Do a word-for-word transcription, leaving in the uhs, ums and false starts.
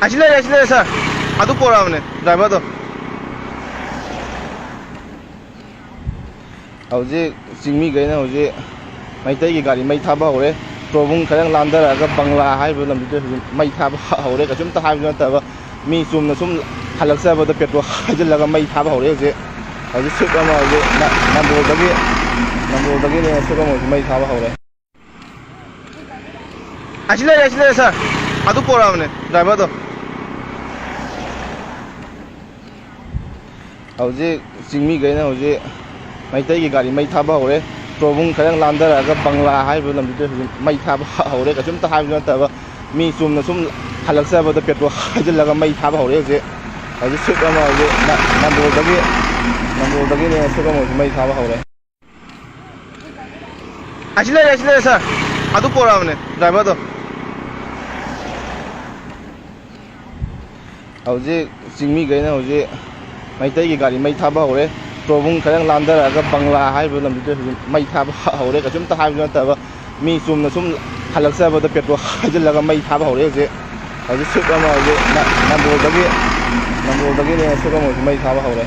ꯑꯁꯤ ꯂꯩꯔꯦ, ꯑꯁꯤ ꯂꯩꯔꯦ, ꯁꯥꯔ꯫ ꯑꯗꯨ ꯄꯣꯔꯛꯑꯕꯅꯦ, ꯗ꯭ꯔꯥꯏꯚꯔꯗꯣ꯫ ꯍꯧꯖꯤꯛ ꯆꯤꯡꯃꯤꯈꯩꯅ ꯍꯧꯖꯤꯛ ꯃꯩꯇꯩꯒꯤ ꯒꯥꯔꯤ ꯃꯩ ꯊꯥꯕ ꯍꯧꯔꯦ꯫ ꯇꯣꯔꯕꯨꯡ ꯈꯔꯪ ꯂꯥꯟꯊꯔꯛꯑꯒ ꯕꯪꯂꯥ ꯍꯥꯏꯔꯤꯕ ꯂꯝꯕꯤꯗ ꯍꯧꯖꯤꯛ ꯃꯩ ꯊꯥꯕ ꯍꯧꯔꯦ꯫ ꯀꯩꯁꯨꯝꯇ ꯍꯥꯏꯕꯁꯨ ꯅꯠꯇꯕ, ꯃꯤ ꯆꯨꯝꯅ ꯁꯨꯝ ꯍꯜꯂꯛꯆꯕꯗ ꯄꯦꯇ꯭ꯔꯣꯜ ꯍꯩꯖꯤꯜꯂꯒ ꯃꯩ ꯊꯥꯕ ꯍꯧꯔꯦ ꯍꯧꯖꯤꯛ꯫ ꯍꯧꯖꯤꯛ ꯁ꯭ꯋꯤꯞ ꯑꯃ ꯍꯧꯖꯤꯛ ꯅ-, ꯅꯝꯕꯣꯜꯗꯒꯤ, ꯅꯝꯕꯣꯜꯗꯒꯤꯅꯦ, ꯁ꯭ꯋꯤꯞ ꯑꯃ ꯍꯧꯖꯤꯛ ꯃꯩ ꯊꯥꯕ ꯍꯧꯔꯦ꯫ ꯑꯁꯤ ꯂꯩꯔꯦ, ꯑꯁꯤ ꯂꯩꯔꯦ, ꯁꯥꯔ꯫ ꯑꯗꯨ ꯄꯣꯔꯛꯑꯕꯅꯦ, ꯗ꯭ꯔꯥꯏꯚꯔꯗꯣ꯫ ꯍꯧꯖꯤꯛ ꯆꯤꯡꯃꯤꯈꯩꯅ ꯍꯧꯖꯤꯛ ꯃꯩꯇꯩꯒꯤ ꯒꯥꯔꯤ ꯃꯩ ꯊꯥꯕ ꯍꯧꯔꯦ꯫ ꯇꯣꯔꯕꯨꯡ ꯈꯔꯪ ꯂꯥꯟꯊꯔꯛꯑꯒ ꯕꯪꯂꯥ ꯍꯥꯏꯔꯤꯕ ꯂꯝꯕꯤꯗ ꯍꯧꯖꯤꯛ ꯃꯩ ꯊꯥꯕ ꯍꯧꯔꯦ꯫ ꯀꯩꯁꯨꯝꯇ ꯍꯥꯏꯕꯁꯨ ꯅꯠꯇꯕ, ꯃꯤ ꯆꯨꯝꯅ ꯁꯨꯝ ꯍꯜꯂꯛꯆꯕꯗ ꯄꯦꯇ꯭ꯔꯣꯜ ꯍꯩꯖꯤꯜꯂꯒ ꯃꯩ ꯊꯥꯕ ꯍꯧꯔꯦ ꯍꯧꯖꯤꯛ꯫ ꯍꯧꯖꯤꯛ ꯁ꯭ꯋꯤꯞ ꯑꯃ ꯍꯧꯖꯤꯛ ꯅ-, ꯅꯝꯕꯣꯜꯗꯒꯤ, ꯅꯝꯕꯣꯜꯗꯒꯤꯅꯦ, ꯁ꯭ꯋꯤꯞ ꯑꯃ ꯍꯧꯖꯤꯛ ꯃꯩ ꯊꯥꯕ ꯍꯧꯔꯦ꯫ ꯑꯁꯤ ꯂꯩꯔꯦ, ꯑꯁꯤ ꯂꯩꯔꯦ, ꯁꯥꯔ꯫ ꯑꯗꯨ ꯄꯣꯔꯛꯑꯕꯅꯦ, ꯗ꯭ꯔꯥꯏꯚꯔꯗꯣ꯫ ꯍꯧꯖꯤꯛ ꯆꯤꯡꯃꯤꯈꯩꯅ ꯍꯧꯖꯤꯛ ꯃꯩꯇꯩꯒꯤ ꯒꯥꯔꯤ ꯃꯩ ꯊꯥꯕ ꯍꯧꯔꯦ꯫ ꯇꯣꯔꯕꯨꯡ ꯈꯔꯪ ꯂꯥꯟꯊꯔꯛꯑꯒ ꯕꯪꯂꯥ ꯍꯥꯏꯔꯤꯕ ꯂꯝꯕꯤꯗ ꯍꯧꯖꯤꯛ ꯃꯩ ꯊꯥꯕ ꯍꯧꯔꯦ꯫ ꯀꯩꯁꯨꯝꯇ ꯍꯥꯏꯕꯁꯨ ꯅꯠꯇꯕ, ꯃꯤ ꯆꯨꯝꯅ ꯁꯨꯝ ꯍꯜꯂꯛꯆꯕꯗ ꯄꯦꯇ꯭ꯔꯣꯜ ꯍꯩꯖꯤꯜꯂꯒ ꯃꯩ ꯊꯥꯕ ꯍꯧꯔꯦ ꯍꯧꯖꯤꯛ꯫ ꯍꯧꯖꯤꯛ ꯁ꯭ꯋꯤꯞ ꯑꯃ ꯍꯧꯖꯤꯛ ꯅ-, ꯅꯝꯕꯣꯜꯗꯒꯤ, ꯅꯝꯕꯣꯜꯗꯒꯤꯅꯦ, ꯁ꯭ꯋꯤꯞ ꯑꯃ ꯍꯧꯖꯤꯛ ꯃꯩ ꯊꯥꯕ ꯍꯧꯔꯦ꯫